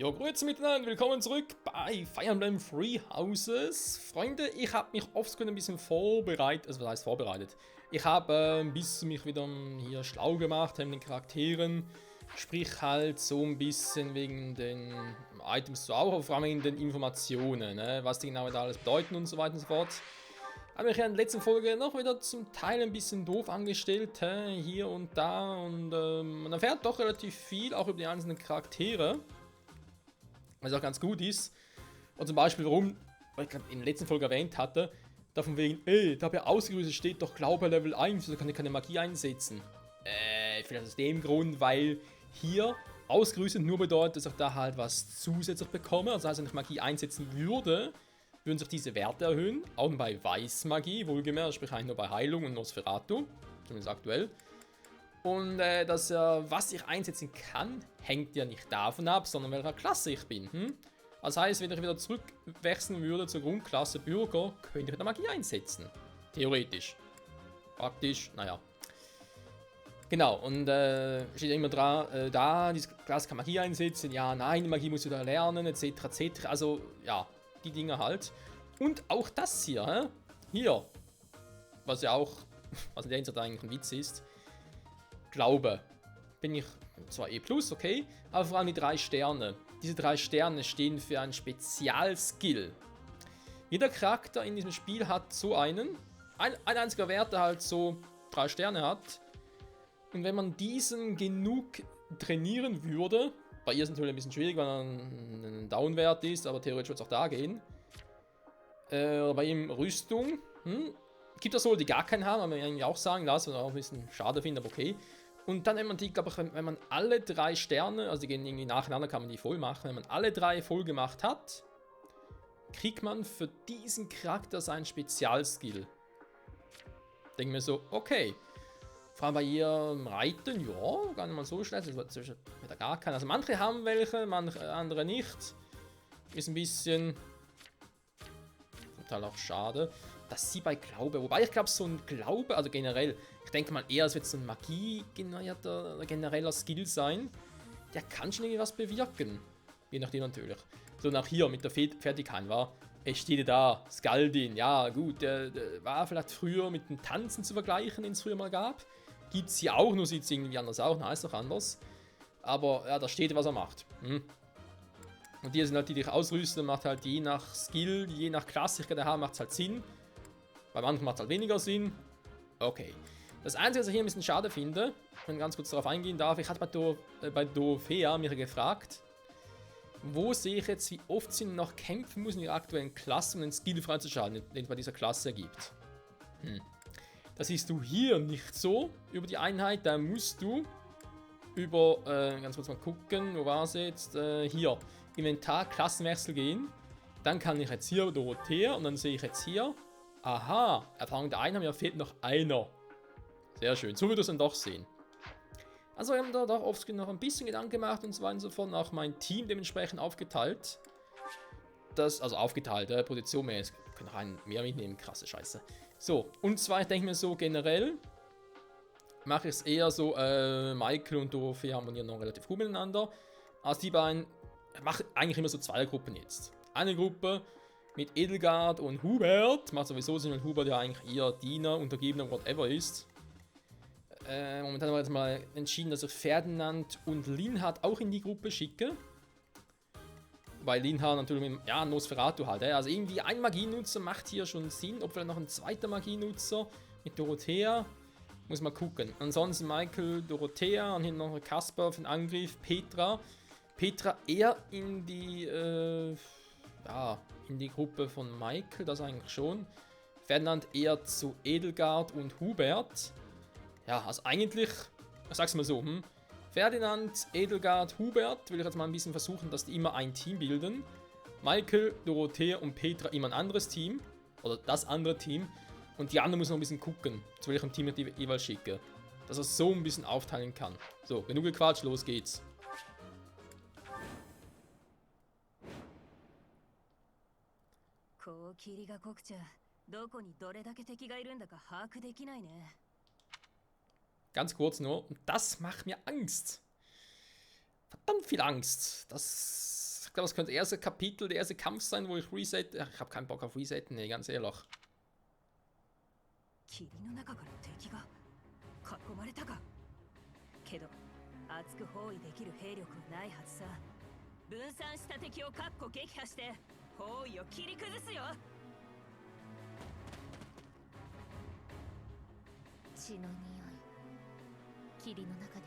Jo, grüezi miteinander, willkommen zurück bei Fire Emblem Three Houses. Freunde, ich habe mich offscreen ein bisschen vorbereitet, also was heißt vorbereitet? Ich habe ein bisschen mich wieder hier schlau gemacht mit den Charakteren, sprich halt so ein bisschen wegen den Items zu auch, aber vor allem wegen den Informationen, ne? Was die genau da alles bedeuten und so weiter und so fort. Habe mich ja in der letzten Folge noch wieder zum Teil ein bisschen doof angestellt, hier und da, und man erfährt doch relativ viel, auch über die einzelnen Charaktere. Was auch ganz gut ist. Und zum Beispiel, warum, weil ich gerade in der letzten Folge erwähnt hatte, davon wegen, da habe ja ausgerüstet steht doch Glaube Level 1, also kann ich keine Magie einsetzen. Vielleicht aus dem Grund, weil hier ausgerüstet nur bedeutet, dass ich da halt was zusätzlich bekomme. Also, wenn ich Magie einsetzen würde, würden sich diese Werte erhöhen. Auch bei Weißmagie, wohlgemerkt, sprich eigentlich nur bei Heilung und Nosferatu. Zumindest aktuell. Und was ich einsetzen kann, hängt ja nicht davon ab, sondern welcher Klasse ich bin. Das heißt, wenn ich wieder zurückwechseln würde zur Grundklasse Bürger, könnte ich wieder Magie einsetzen. Theoretisch. Praktisch, naja. Genau, und steht ja immer da, diese Klasse kann Magie einsetzen, ja, nein, Magie musst du da lernen, etc., etc. Also, ja, die Dinge halt. Und auch das hier, hier, was ja auch, was in der Hinsicht eigentlich ein Witz ist, Glaube. Bin ich zwar E+, okay, aber vor allem die 3 Sterne. Diese 3 Sterne stehen für einen Spezialskill. Jeder Charakter in diesem Spiel hat so einen. Ein einziger Wert, der halt so 3 Sterne hat. Und wenn man diesen genug trainieren würde, bei ihr ist es natürlich ein bisschen schwierig, weil er ein Downwert ist, aber theoretisch wird es auch da gehen. Bei ihm Rüstung. Gibt es wohl, die gar keinen haben, aber ich eigentlich auch sagen lassen, was ich auch ein bisschen schade finde, aber okay. Und dann, wenn man die, glaube ich, wenn man alle 3 Sterne, also die gehen irgendwie nacheinander, kann man die voll machen. Wenn man alle 3 voll gemacht hat, kriegt man für diesen Charakter seinen Spezialskill. Denke mir so, okay. Vor allem bei ihrem Reiten, ja, gar nicht mal so schlecht. Das wird da gar keinen. Also manche haben welche, manche andere nicht. Ist ein bisschen total auch schade, dass sie bei Glaube, wobei ich glaube, so ein Glaube, also generell, ich denke mal eher, es wird so ein Magie-generierter, genereller Skill sein, der kann schon irgendwie was bewirken. Je nachdem natürlich. So nach hier mit der Fertigkeit war, es steht da, Skaldin, ja gut, der war vielleicht früher mit dem Tanzen zu vergleichen, den es früher mal gab. Gibt es hier auch, nur sieht es irgendwie anders aus, heißt auch anders. Aber ja, da steht, was er macht. Und die sind halt, die dich ausrüsten, macht halt je nach Skill, je nach Klassiker der haben, macht es halt Sinn. Bei manchen macht es halt weniger Sinn. Okay. Das Einzige, was ich hier ein bisschen schade finde, wenn ich ganz kurz darauf eingehen darf, ich hatte bei Dorothea mich gefragt, wo sehe ich jetzt, wie oft sie noch kämpfen muss in ihrer aktuellen Klasse, um den Skill freizuschalten, den es bei dieser Klasse ergibt. Das siehst du hier nicht so über die Einheit, da musst du über, ganz kurz mal gucken, wo war es jetzt, hier, Inventar, Klassenwechsel gehen. Dann kann ich jetzt hier Dorothea und dann sehe ich jetzt hier, aha, Erfahrung der einen, mir fehlt noch einer. Sehr schön, so wird es dann doch sehen. Also wir haben da doch offscreen noch ein bisschen Gedanken gemacht und so weiter und so fort, auch mein Team dementsprechend aufgeteilt. Also aufgeteilt, Position mehr, ich kann noch einen mehr mitnehmen, krasse Scheiße. So, und zwar, ich denke mir so generell, mache ich es eher so, Michael und Dorothea harmonieren noch relativ gut miteinander. Also die beiden, ich mache eigentlich immer so 2 Gruppen jetzt. Eine Gruppe mit Edelgard und Hubert, macht sowieso Sinn, weil Hubert ja eigentlich eher Diener, Untergebener, whatever ist. Momentan haben wir jetzt mal entschieden, dass ich Ferdinand und Linhard auch in die Gruppe schicke. Weil Linhard natürlich mit, ja, Nosferatu halt, also irgendwie ein Magienutzer macht hier schon Sinn, ob vielleicht noch ein zweiter Magienutzer mit Dorothea. Muss mal gucken. Ansonsten Michael, Dorothea und hinten noch Kasper für den Angriff, Petra. Petra eher in die, in die Gruppe von Michael, das eigentlich schon. Ferdinand eher zu Edelgard und Hubert. Ja, also eigentlich, ich sag's mal so, Ferdinand, Edelgard, Hubert will ich jetzt mal ein bisschen versuchen, dass die immer ein Team bilden. Michael, Dorothea und Petra immer ein anderes Team. Oder das andere Team. Und die anderen muss noch ein bisschen gucken, zu welchem Team ich die jeweils schicke. Dass er so ein bisschen aufteilen kann. So, genug gequatscht, los geht's. Ganz kurz nur, und das macht mir Angst. Verdammt viel Angst. Das Ich glaube, das könnte das erste Kapitel, der erste Kampf sein, wo ich reset. Ach, ich habe keinen Bock auf Resetten, nee, ganz ehrlich. 霧の中から敵が囲まれたか。けど厚く包囲できる兵力はないはずさ。分散した敵を確保撃破して包囲を切り崩すよ。血の匂い。霧の中で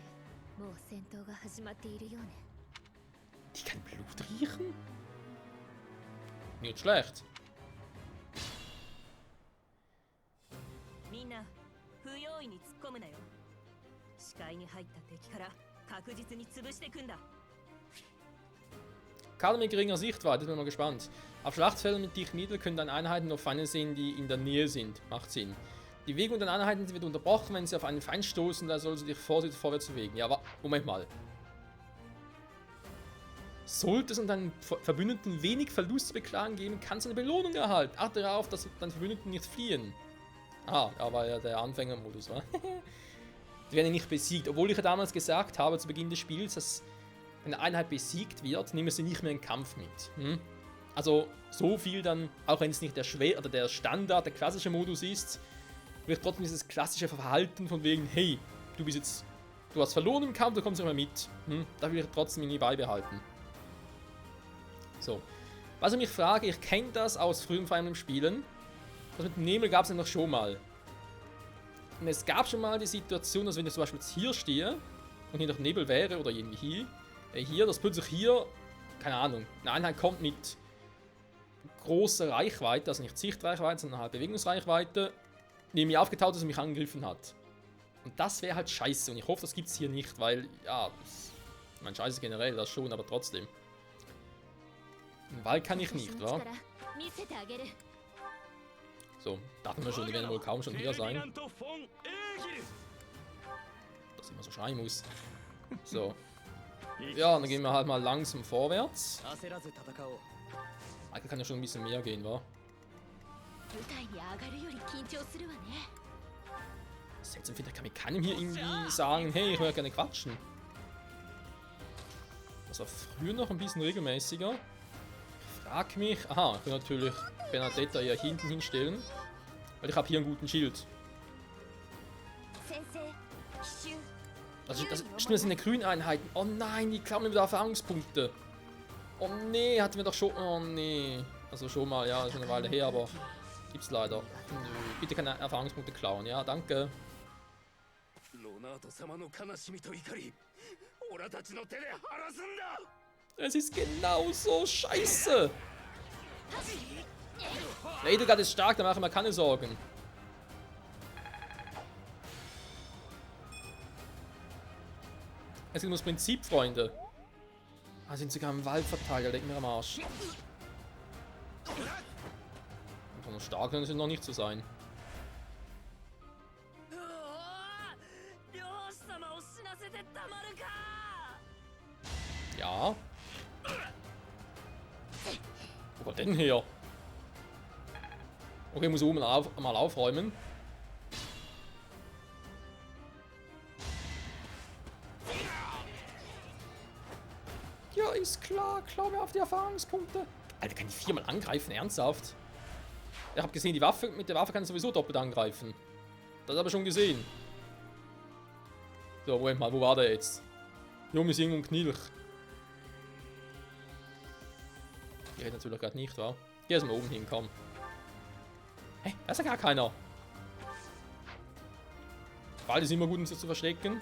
もう戦闘が始まっているようね。 Die kann Blut riechen? Nicht schlecht. みんな不用意に突っ込むなよ。視界に入った敵から確実に潰していくんだ。 Kader mit geringer Sichtweite, ich bin mal gespannt. Auf Schlachtfeldern mit dichten Mitteln können dann Einheiten nur Feinde sehen, die in der Nähe sind. Macht Sinn. Die Bewegung der Einheiten wird unterbrochen, wenn sie auf einen Feind stoßen, da sollst du dich vorsichtig vorwärts bewegen. Ja, aber Moment mal. Sollte es an deinen Verbündeten wenig Verluste beklagen geben, kannst du eine Belohnung erhalten. Achte darauf, dass deine Verbündeten nicht fliehen. Ah, ja, war ja der Anfängermodus, wa? Die werden nicht besiegt. Obwohl ich ja damals gesagt habe, zu Beginn des Spiels, dass wenn eine Einheit besiegt wird, nehmen sie nicht mehr in Kampf mit. Hm? Also so viel dann, auch wenn es nicht der Standard, der klassische Modus ist, wird trotzdem dieses klassische Verhalten von wegen, hey, du hast verloren im Kampf, du kommst nicht mehr mit. Hm? Da will ich trotzdem irgendwie beibehalten. So. Was ich mich frage, ich kenne das aus früheren Fire Emblem Spielen. Das mit dem Nebel gab es ja noch schon mal. Und es gab schon mal die Situation, dass wenn ich zum Beispiel jetzt hier stehe und hier noch Nebel wäre oder irgendwie hier, dass plötzlich hier, keine Ahnung, eine Einheit kommt mit großer Reichweite, also nicht Sichtreichweite, sondern halt Bewegungsreichweite, neben mir aufgetaucht ist und mich angegriffen hat. Und das wäre halt scheiße und ich hoffe, das gibt es hier nicht, weil, ja, ich meine, scheiße generell, das schon, aber trotzdem. Im Wald kann ich nicht, wa? So, dachten wir schon, die werden wohl kaum schon hier sein. Dass ich immer so schreien muss. So. Ja, dann gehen wir halt mal langsam vorwärts. Eigentlich kann ja schon ein bisschen mehr gehen, wa? Seltsam finde ich, kann mit keinem hier irgendwie sagen, hey, ich will gerne quatschen. Das war früher noch ein bisschen regelmäßiger. Ich frag mich, aha, ich kann natürlich Benedetta hier hinten hinstellen, weil ich habe hier einen guten Schild. Das sind die grünen Einheiten. Oh nein, die klauen mir wieder Erfahrungspunkte. Oh nee, hatten wir doch schon. Oh nee. Also schon mal, ja, ist eine Weile her, aber gibt's leider. Nö, bitte keine Erfahrungspunkte klauen, ja, danke. Es ist genauso scheiße. Der Edelgard ist stark, da mache ich mir keine Sorgen. Es geht ums Prinzip, Freunde. Ah, sind sogar im Wald verteilt, leck mir am Arsch. Einfach nur stark können sie noch nicht so sein. Ja. Wo war denn her? Okay, muss oben mal aufräumen. Ja, ist klar. Klau mir auf die Erfahrungspunkte. Alter, kann ich viermal angreifen? Ernsthaft? Ich habe gesehen, mit der Waffe kann ich sowieso doppelt angreifen. Das habe ich schon gesehen. So, Moment mal, wo war der jetzt? Junge Sing und Knilch. Die hält natürlich gerade nicht, wa? Geh erstmal oben hin, komm. Hä? Da ist ja gar keiner. Wald ist immer gut, um sich zu verstecken.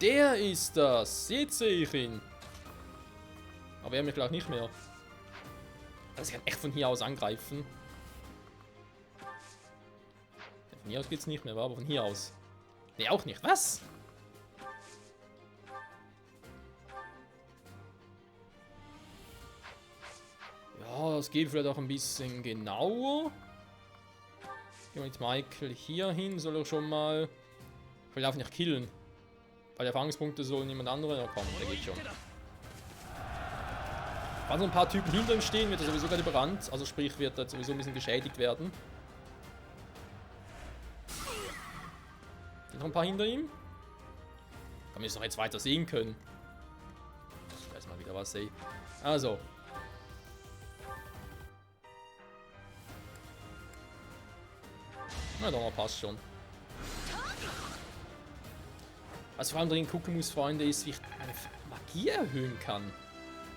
Der ist das. Jetzt sehe ich ihn. Aber er mich gleich nicht mehr. Also ich kann echt von hier aus angreifen. Von hier aus geht's nicht mehr, aber von hier aus. Nee, auch nicht. Was? Ja, das geht vielleicht auch ein bisschen genauer. Gehen wir mit Michael hier hin. Soll er schon mal... Ich will einfach nicht killen. Weil die Erfahrungspunkte soll niemand anderer kommen. Der geht schon. Falls noch ein paar Typen hinter ihm stehen, wird er sowieso gerade überrannt. Also sprich, wird er sowieso ein bisschen geschädigt werden. Den noch ein paar hinter ihm. Kann man es noch jetzt weiter sehen können. Ich weiß mal wieder was, ey. Also. Na doch, passt schon. Was vor allem drin gucken muss, Freunde, ist, wie ich meine Magie erhöhen kann.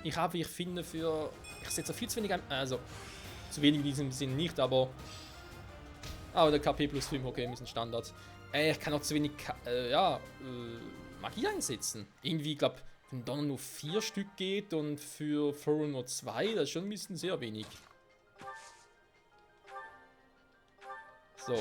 Ich habe, wie ich finde, ich setze viel zu wenig an. Also, zu wenig in diesem Sinne nicht, aber. Aber der KP plus 5, okay, ist ein Standard. Ich kann auch zu wenig, Magie einsetzen. Irgendwie, ich glaube, wenn Donner nur 4 Stück geht und für Thorn nur 2, das ist schon ein bisschen sehr wenig. So.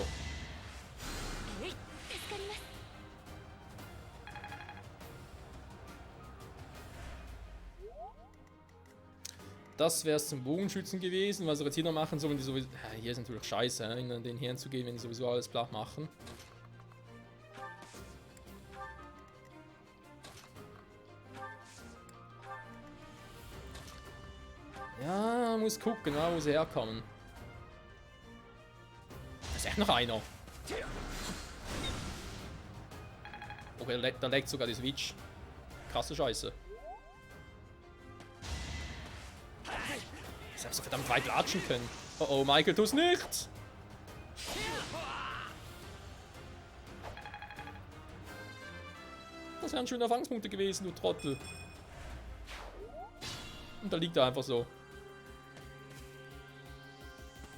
Das wäre es zum Bogenschützen gewesen. Was wir jetzt hier noch machen sollen, die sowieso. Hier ist natürlich scheiße, in den Herren zu gehen, wenn die sowieso alles flach machen. Ja, man muss gucken, wo sie herkommen. Da ist echt noch einer. Okay, da leckt sogar die Switch. Krasse Scheiße. Ich hab so verdammt weit latschen können. Oh oh, Michael, tu's nicht! Das wären schöne Erfahrungspunkte gewesen, du Trottel. Und da liegt er einfach so.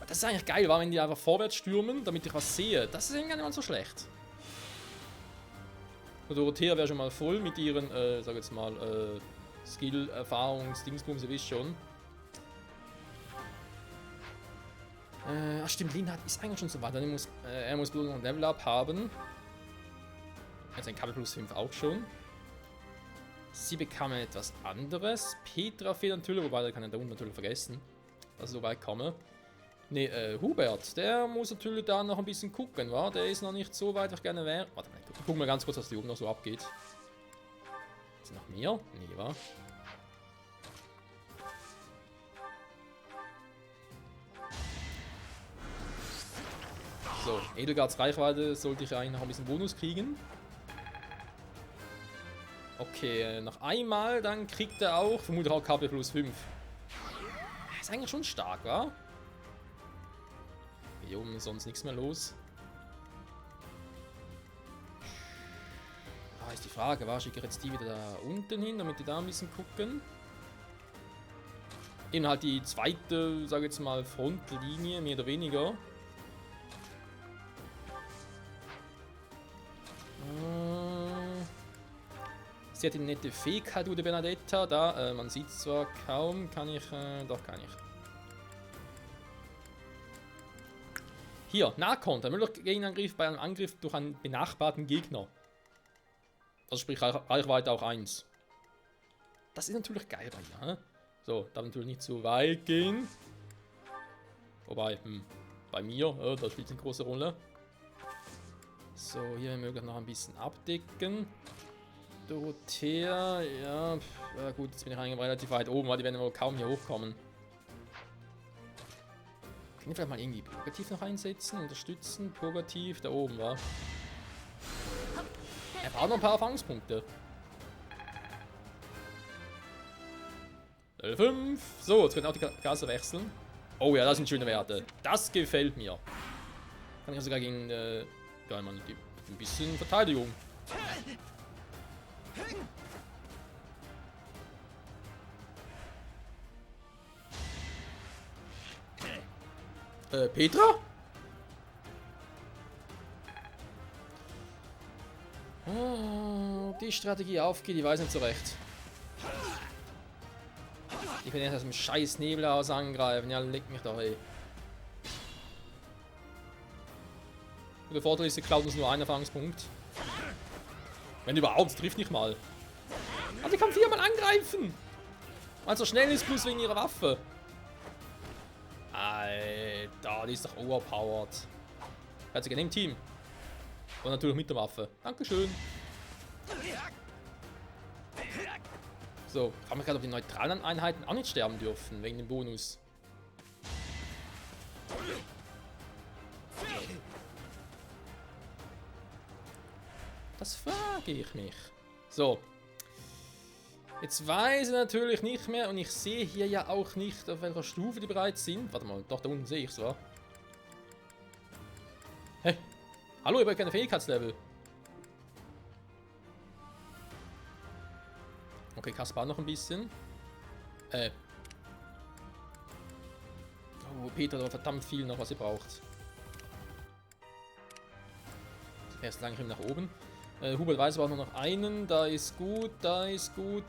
Das ist eigentlich geil, wenn die einfach vorwärts stürmen, damit ich was sehe. Das ist irgendwie gar nicht mal so schlecht. Und Dorothea wäre schon mal voll mit ihren, sag jetzt mal, Skill, Erfahrungs, Dingsbums, ihr wisst schon. Ach stimmt, Lin ist eigentlich schon so weit. Er muss bloß noch ein Level-Up haben. Also ein KP plus 5 auch schon. Sie bekamen etwas anderes. Petra fehlt natürlich, wobei der kann ja da unten natürlich vergessen, dass ich so weit komme. Ne, Hubert, der muss natürlich da noch ein bisschen gucken, wa? Der ist noch nicht so weit, wie ich gerne wäre. Warte mal, gucken wir ganz kurz, was die oben noch so abgeht. Ist noch mehr? Nee, wa? So, Edelgards Reichweite sollte ich eigentlich noch ein bisschen Bonus kriegen. Okay, noch einmal, dann kriegt er auch, vermutlich auch KP plus 5. Ist eigentlich schon stark, wa? Hier oben ist sonst nichts mehr los. Ist die Frage, wa? Schicke ich jetzt die wieder da unten hin, damit die da ein bisschen gucken. Eben halt die zweite, sage ich jetzt mal, Frontlinie, mehr oder weniger. Sie hat eine nette Fähigkeit, Ude Benedetta. Da, man sieht es zwar kaum, kann ich, doch kann ich. Hier, Nahkonter. Möglich Gegenangriff bei einem Angriff durch einen benachbarten Gegner. Also sprich Reichweite auch 1. Das ist natürlich geil bei ihr, hä? So, darf natürlich nicht zu weit gehen. Wobei, bei mir, da spielt es eine große Rolle. So, hier möglich noch ein bisschen abdecken. Dorothea, ja, gut, jetzt bin ich eigentlich relativ weit oben, weil die werden wohl kaum hier hochkommen. Können wir vielleicht mal irgendwie Purgativ noch einsetzen, unterstützen? Purgativ, da oben, war. Er braucht noch ein paar Erfahrungspunkte. Level 5. So, jetzt können auch die Klasse wechseln. Oh ja, das sind schöne Werte. Das gefällt mir. Kann ich sogar gegen, ja, man, ein bisschen Verteidigung. Petra? Ob die Strategie aufgeht, ich weiß nicht so recht. Ich kann erst aus dem scheiß Nebelhaus angreifen. Ja, leck mich doch, ey. Der Vorteil ist, sie klaut uns nur einen Erfahrungspunkt. Wenn überhaupt, trifft nicht mal. Aber sie kann 4-mal angreifen. Weil es so schnell ist, plus wegen ihrer Waffe. Alter, die ist doch overpowered. Herzlich gerne im Team. Und natürlich mit der Waffe. Dankeschön. So, ich frage mich gerade, ob die neutralen Einheiten auch nicht sterben dürfen, wegen dem Bonus. Das frage ich mich. So. Jetzt weiß ich natürlich nicht mehr und ich sehe hier ja auch nicht, auf welcher Stufe die bereits sind. Warte mal, doch, da unten sehe ich es, wa? Hä? Hallo, ihr habt keine Fähigkeitslevel. Okay, Kaspar noch ein bisschen. Oh, Peter, da verdammt viel noch, was ihr braucht. Erst lang nach oben. Hubert weiß aber auch nur noch einen. Da ist gut, da ist gut.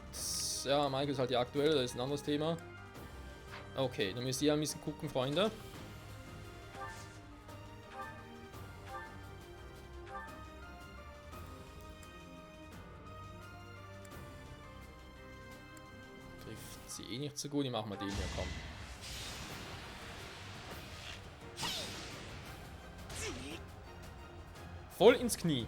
Ja, Michael ist halt ja aktuell, das ist ein anderes Thema. Okay, dann müsst ihr ein bisschen gucken, Freunde. Trifft sie eh nicht so gut, die machen wir den hier, komm. Voll ins Knie.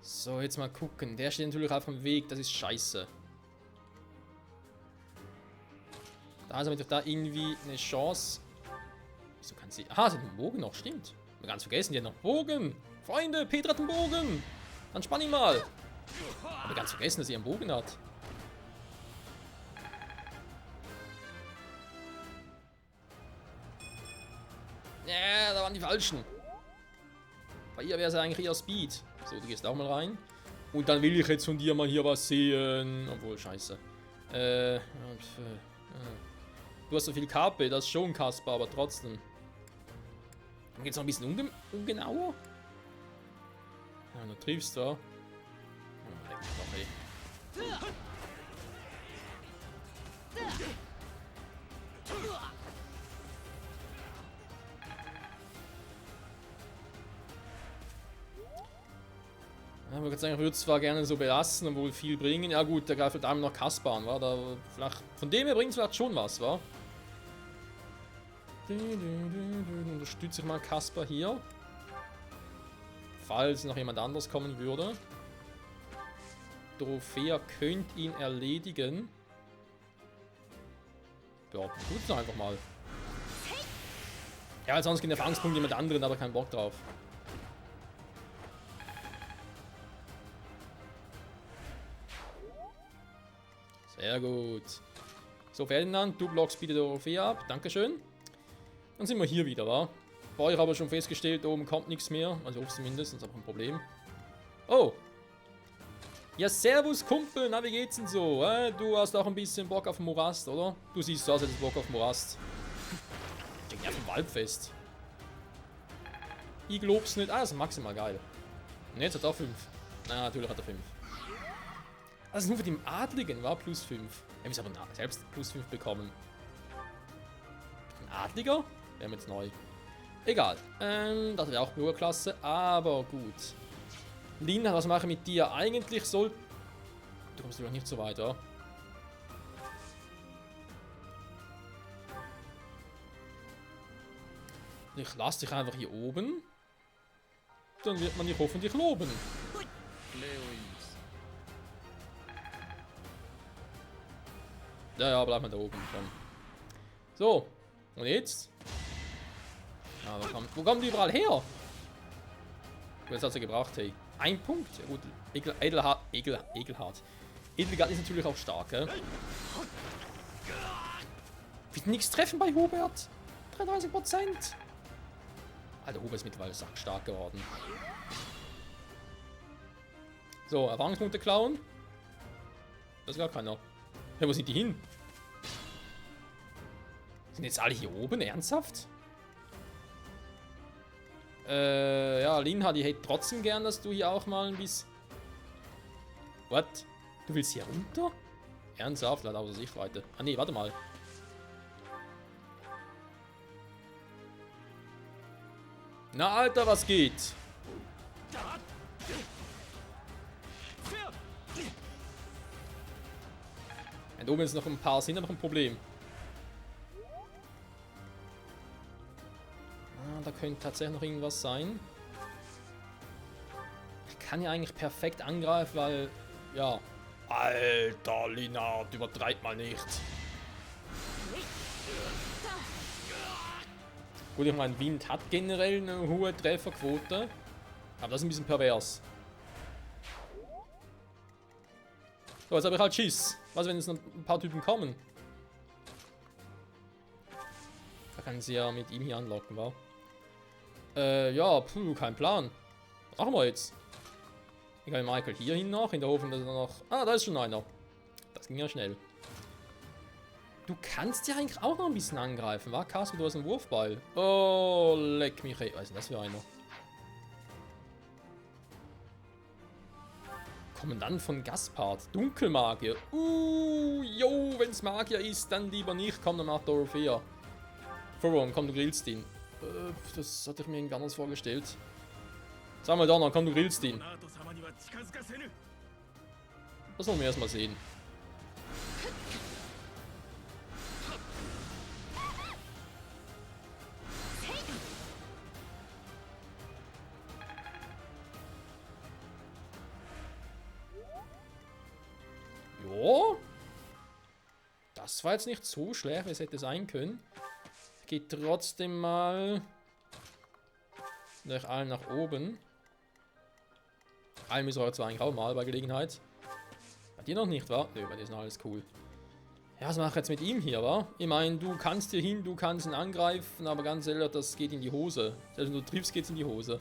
So, jetzt mal gucken. Der steht natürlich auf dem Weg. Das ist scheiße. Da ist aber doch da irgendwie eine Chance. Wieso kann sie... Aha, sie hat einen Bogen noch. Stimmt. Hab ganz vergessen, die hat noch einen Bogen. Freunde, Petra hat einen Bogen. Dann spann ihn mal. Hab ganz vergessen, dass sie einen Bogen hat. Ja, da waren die Falschen. Bei ihr wäre es eigentlich eher Speed. So, du gehst auch mal rein. Und dann will ich jetzt von dir mal hier was sehen. Obwohl, scheiße. Du hast so viel KP, das ist schon Kaspar, aber trotzdem. Dann geht's noch ein bisschen ungenauer. Ja, du triffst da. Oh, leck mich doch, ey. Ja, ich würde es zwar gerne so belassen und wohl viel bringen. Ja gut, der greift halt einmal noch Kaspar an, war da vielleicht. Von dem her bringt es vielleicht schon was, wa? Unterstütze ich mal Kaspar hier. Falls noch jemand anders kommen würde. Dorothea könnte ihn erledigen. Ja, tut es einfach mal. Ja, sonst gibt der Erfahrungspunkt jemand anderen, aber keinen Bock drauf. Sehr gut. So, Ferdinand, du blockst bitte Dorothea ab. Dankeschön. Dann sind wir hier wieder, wa? Boah, ich habe schon festgestellt, oben kommt nichts mehr. Also oben zumindest, das ist aber ein Problem. Oh. Ja, servus, Kumpel. Na, wie geht's denn so? Du hast auch ein bisschen Bock auf Morast, oder? Du siehst so aus, als Bock auf Morast. Ich denke, auf dem Waldfest. Ich glaub's nicht. Ah, das ist maximal geil. Und jetzt hat er 5. Na, natürlich hat er 5. Also nur für den Adligen war plus 5. Er muss aber selbst plus 5 bekommen. Ein Adliger? Wäre jetzt neu. Egal. Das wäre auch Bürgerklasse, aber gut. Lin, was mache ich mit dir? Eigentlich soll... Du kommst noch nicht so weit, oder? Ich lasse dich einfach hier oben. Dann wird man dich hoffentlich loben. Ja, bleib mal da oben. Komm. So. Und jetzt? Ja, wo kommen die überall her? Was hat sie gebracht, hey? Ein Punkt. Ja, gut. Edelhard. Edelgard ist natürlich auch stark, gell? Wird nichts treffen bei Hubert. 33%. Alter, Hubert ist mittlerweile stark geworden. So, Erfahrungspunkte klauen. Das ist gar keiner. Ja, wo sind die hin? Sind jetzt alle hier oben? Ernsthaft? Ja, Linha, die hätte trotzdem gern, dass du hier auch mal ein bisschen... What? Du willst hier runter? Ernsthaft? Leider außer Sichtweite. Ah, nee, warte mal. Na, Alter, was geht? Da oben ist noch ein paar, sind aber ein Problem. Ah, da könnte tatsächlich noch irgendwas sein. Ich kann ja eigentlich perfekt angreifen, weil... Ja. Alter, Linard, übertreib mal nicht. Gut, ich meine, Wind hat generell eine hohe Trefferquote. Aber das ist ein bisschen pervers. So, jetzt habe ich halt Schiss. Was, wenn jetzt noch ein paar Typen kommen? Da kann sie ja mit ihm hier anlocken, wa? Ja, kein Plan. Was machen wir jetzt? Ich kann Michael hier hin noch, in der Hoffnung, dass er noch... Ah, da ist schon einer. Das ging ja schnell. Du kannst ja eigentlich auch noch ein bisschen angreifen, wa? Casper, du hast einen Wurfball. Oh, leck mich. Was ist denn das für einer? Kommandant von Gaspard. Dunkelmagier. Jo, wenn es Magier ist, dann lieber nicht. Komm, dann macht Dorothea. Warum? Komm, du grillst ihn. Das hatte ich mir irgendwie anders vorgestellt. Sag mal Donner, komm, du grillst ihn. Das wollen wir erstmal sehen. Jo. Das war jetzt nicht so schlecht, wie es hätte sein können. Geht trotzdem mal durch allen nach oben. Allen müssen wir zwar eigentlich auch mal bei Gelegenheit. Bei dir noch nicht, wa? Nö, bei dir ist noch alles cool. Ja, was mache ich jetzt mit ihm hier, wa? Ich meine, du kannst hier hin, du kannst ihn angreifen, aber ganz ehrlich, das geht in die Hose. Selbst wenn du triffst, geht's in die Hose.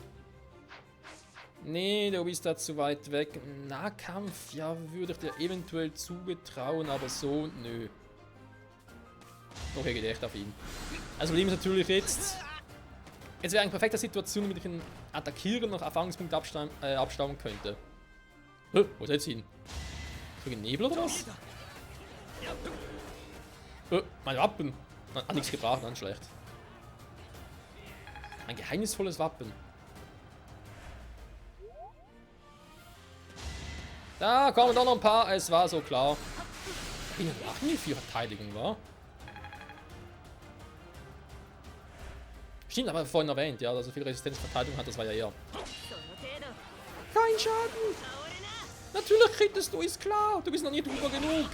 Nee, du bist da zu weit weg. Nahkampf, ja, würde ich dir eventuell zugetrauen, aber so, nö. Okay, geht echt auf ihn. Also Problem ist natürlich jetzt... Jetzt wäre eine perfekte Situation, damit ich ihn attackieren und noch Erfahrungspunkte abstauben könnte. Wo ist jetzt hin? Wegen Nebel oder was? Mein Wappen. Hat nichts gebracht, dann schlecht. Ein geheimnisvolles Wappen. Da kommen doch noch ein paar, es war so klar. Ich bin ja nicht viel Verteidigung, war. Stimmt, aber vorhin erwähnt, ja, dass er viel Resistenzverteidigung hat, das war ja eher. Kein Schaden! Natürlich kriegst du, ist klar, du bist noch nicht drüber genug.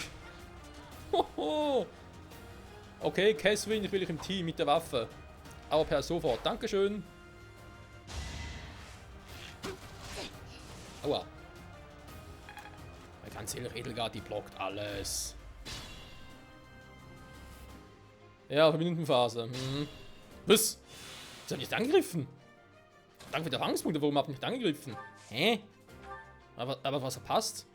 Hoho. Okay, Caswin, ich will dich im Team mit der Waffe. Aber per sofort, Dankeschön. Aua. Ganz ehrlich, Edelgard, die blockt alles. Ja, Verbündentenphase. Was? Ich hab nicht angegriffen. Danke für die Erfahrungspunkte, warum hab ich nicht angegriffen? Hä? Aber was passt?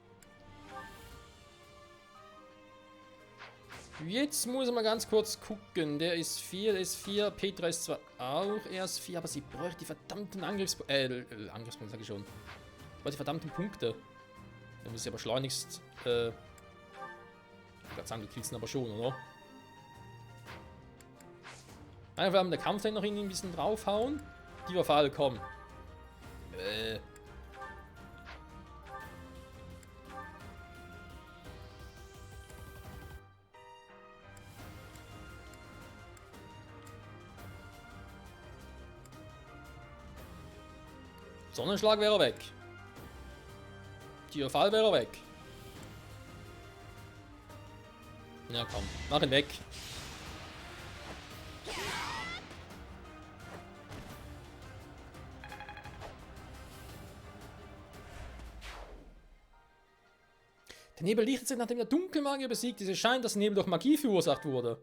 Jetzt muss ich mal ganz kurz gucken. Der ist 4, der ist 4. Petra ist zwar auch erst 4, aber sie bräuchte die verdammten Angriffspunkte. Angriffspunkte sag ich schon. Aber die verdammten Punkte. Dann muss sie aber schleunigst. Ich würde sagen, du kriegst ihn aber schon, oder? Einfach mit der Kampf noch irgendwie ein bisschen draufhauen. Die Fall, komm. Sonnenschlag wäre weg. Tierfall wäre weg. Ja komm, mach ihn weg. Der Nebel lichtet sich, nachdem der Dunkelmagier besiegt ist. Es scheint, dass Nebel durch Magie verursacht wurde.